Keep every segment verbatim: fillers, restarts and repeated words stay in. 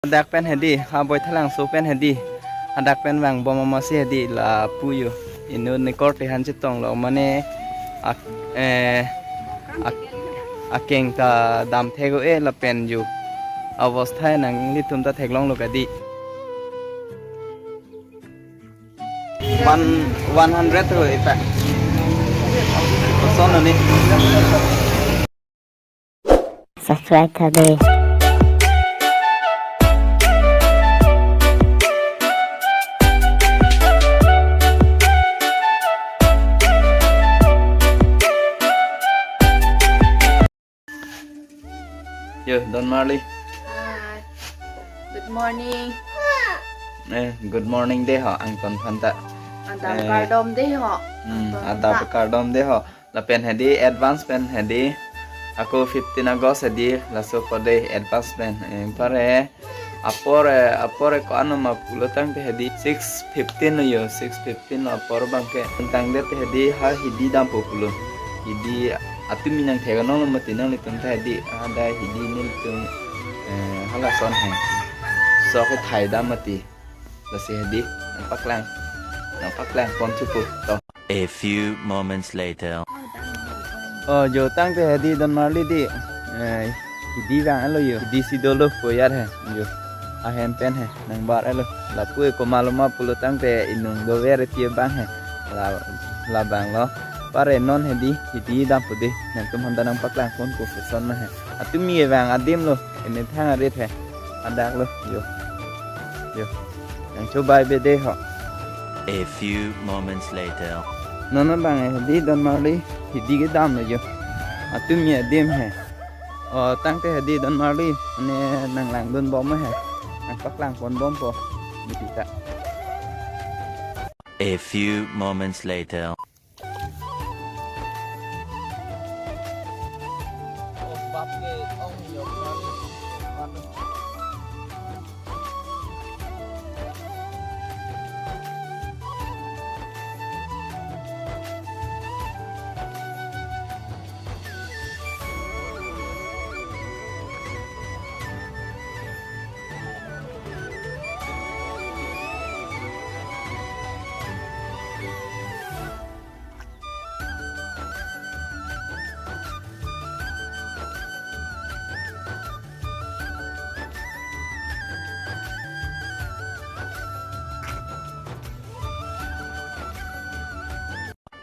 Hadak pen hedi, ha Boithalangso pen hedi. Hadak pen vangbom amatsi hedi lapu yo. Inut ne korte han chetonglo mane ak-, eh, ak-, akeng ta damthek-o-e lapen yo. Avostha nanglitum ta theklonglo kadi. One, one hundred ho ipa. Koson lo ni. Subscribe tha dei. Yo, Don Marli. Hi. Good morning. Eh, good morning dei ho, angton aphan ta. Adap, eh, kardom dei ho. Hmm, angton aphan ta. Adap kardom dei ho. Lapen hedi advance pen hedi. Ako fifteen August hedi, laso pu dei advance pen. Eh, pare apor, eh, apor ko-an ma pulo tangte hedi six fifteen lo yo, six fifteen lo apor abangke. Tangdet hedi ha hidi dampo pulo. Hidi atumi nangthek-o nong lo mati nanglitum ta hedi. Ada hidi nelitum, eh, halason he. Sok ke thai dam mati. Lasi hedi nangpaklang. Nangpaklang pon thupo to. A few moments later. Oh, yo tangte hedi Don Marli di. Eh, hidi vang-etlo yo. Hidi si dolo koyar he. Yo. Ahem pen he. Nangbar-etlo. Lapu e komatlo ma pulo tangte inung dover pi abang he. La, labang lo. Pare non hedi, hidi dampo dei. Nangtum aphan ta nangpaklang pon ko koson ma he. Atumi vang adim lo. Ini thang arit he. Hadak lo. Yo. Yo. Nangchobai be dei ho. A few moments later. Non abang hedi Don Marli, hidi kedam lo yo. Atumi adim he. Oh, tangte hedi Don Marli, ane nanglangdun bom he. Nangpaklang pon bompo. Hedi ta. A few moments later.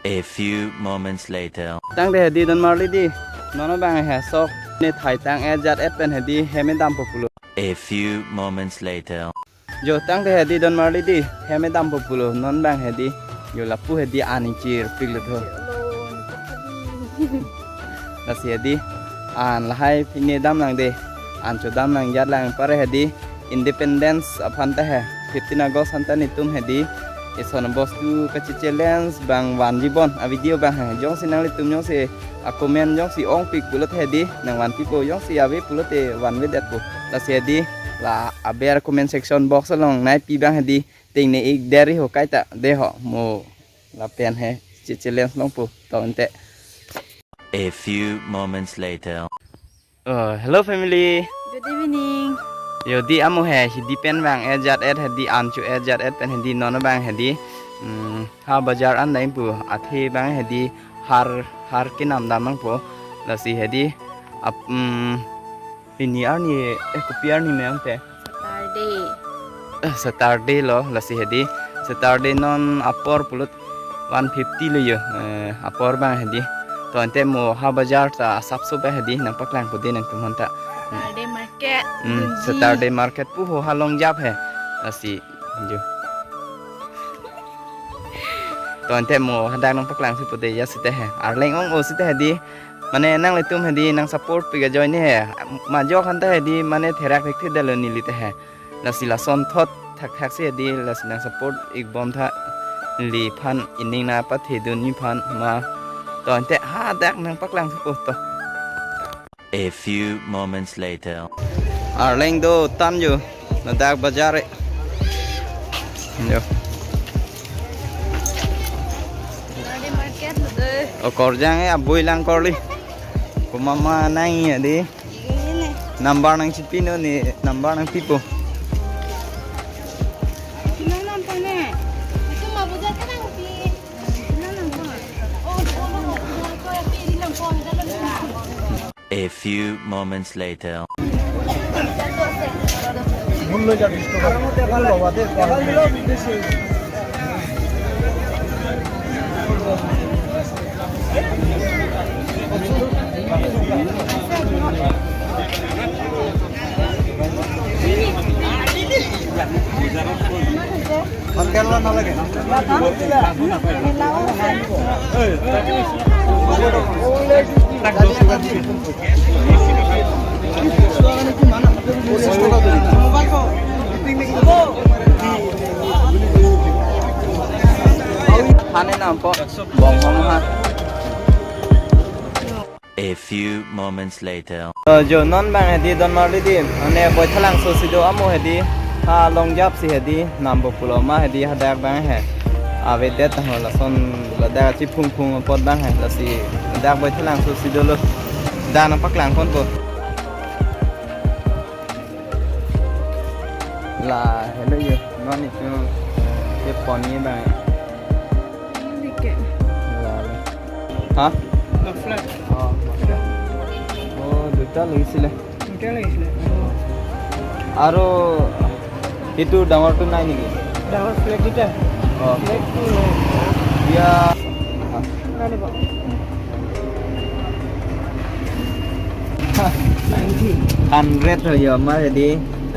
A few moments later. Tangte hedi Don Marli di. Non abang he sok. Ne thai tang-et jat-et pen hedi hem dampo pulo. A few moments later. Yo tangte hedi Don Marli di. Hem dampo pulo. Non abang hedi. Yo lapu hedi an chirpiklo tho. Lasi hedi. An lahai pine damlang de. An chodam lang jat lang pare hedi. Independence aphan ta he, fifteen August aphan ta netum hedi ison bostu kachi-challenge abang vanji bon a-video abang he. Jongsi nanglitum jongsi a-comment jongsi ongpik pulote hedi nangvanpipo, jongsi ave pulote vanvedetpo. Lasi hedi la aber comment section box along nangpi abang hedi tengne ik deri ho kaita dei ho mo lapen he chi-challenge longpo to ante. A few moments later. Oh, hello family. Good evening. Yo di amo he, hidi pen abang-et jat-et hedi an cho-et jat-et pen hedi non abang hedi. Hmm, ha bajar an dam pu, athe abang hedi har, har kenam dam nangpo. Lasi hedi ap, hmm, pini arni, eh, kopi arni me ante. Saturday. Eh, Saturday lo, lasi hedi. Saturday non apor pulut one fifty lo yo. Eh, apor abang hedi. To ante mo ha bajar ta asapso ba hedi nangpaklangpo dei nangtum aphan ta. Saturday market. Hmm, dunji. Saturday market pu ho ha longjap he. Lasi, jo. To ante mo hadak nangpaklangsipo dei ya seta he. Arleng ong-o seta hedi. Mane nanglitum hedi nang support pik ajoine he. Majok aphan ta hedi mane therak thekthe detlo neli ta he. Lasi lason thot thakthak si hedi lasi nang support ik bom tha neliphan ining nangpathedunji aphan ma. To ante hadak nangpaklangsipo to. A few moments later. Arleng do tan jo. Ladak bajar e. Jo. Saturday market lo de. O korjang e abui lang korli. Komat ma nangji hedi. Number nangchipinone, number nangpipo. A few moments later. Hane nampo bonghom ha. A few moments later. To jo non bang hedi don marli di, ane Boithalangso si do amo hedi, ha longjap si hedi, nampo pulo ma hedi hadak bang he. Avedet ho lason ladak chiphung phung apot bang he, lasi dak Boithalangso si dolo. Dak nangpaklang ponpo. La, hello yo, non ni tu, ye pon ye bang. Ticket. La, la. Ha? La flat. Oh, okay. Oh, দুটা লাগিছিলে। দুটা লাগিছিলে। আৰু এইটো ডাঙৰটো নাই নেকি? ডাঙৰ flat দুটা। অ। Flat টো নাই। ইয়া। নাই নিব। Hundred ho yo, ma hedi,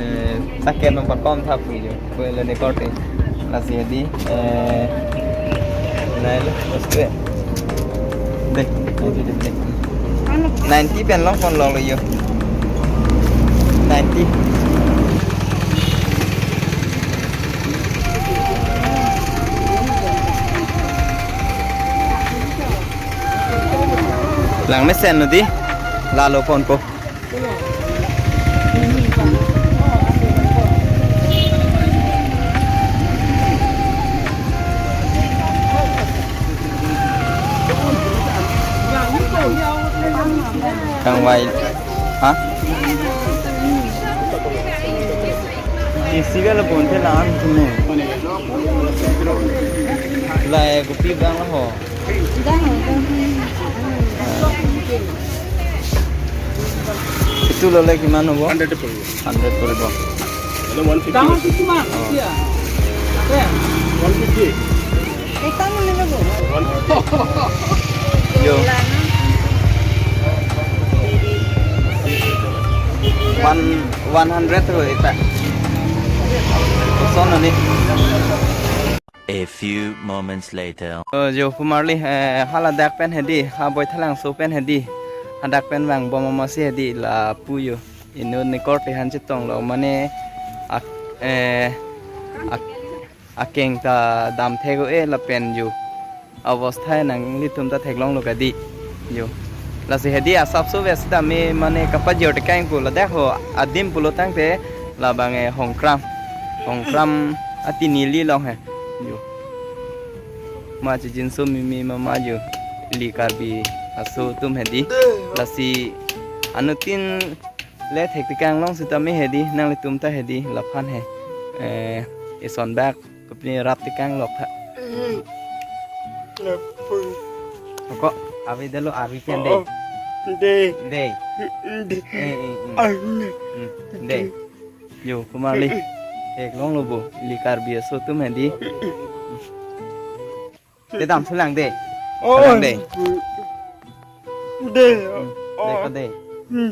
eh, sakit nomor kom thap yo. Ko le ni korte. Lasi hedi, eh, nai lo, bos tu, eh. Deh, ninety deh, deh. Ninety pen long pon long lo yo. Ninety. Lang mesen nodi, lalo ponpo. Kangvai. Ha? Isi ka la ponte lan tumo. La, eh, kopi bang ho. Itu lole kiman hobo? Hundred poribo. Hundred poribo. One fifty. One fifty. Yo. One, one hundred ho eta. Koson ni. A few moments later. Oh, jo Kumarli, eh, haladak pen hedi, ha Boithalangso pen hedi, hadak pen vangbom amatsi hedi lapu yo. Inut ni korte han chetong lo mane ak-, eh, ak-, akeng ta damthek-o-e lapen yo. Avostha nanglitum ta theklong lo kadi. Yo. Lasi hedi asapso ves ta me mane kapajor tekang pu ladak ho adim pulo tangte labang e Hongkram. Hongkram atini li long he. Yo. Ma chijinso mimi mama yo. Ili Karbi aso atum hedi. Lasi anuttin le thek tekang long sitame hedi nanglitum ta hedi laphan he. Eh, ison bak. Kopine rap tekang lok tha. Ko, avi delo, avi pen dei. Dei. Dei. Dei. Eh, eh, eh. Hmm, dei. Yo, Kumarli. Theklong lo bo, ili Karbi aso atum hedi. Te damthulang dei. Oh. Thulang dei. Dei. Hmm, dei ko dei. Hmm.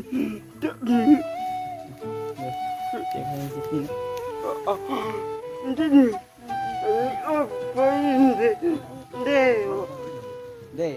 Dei.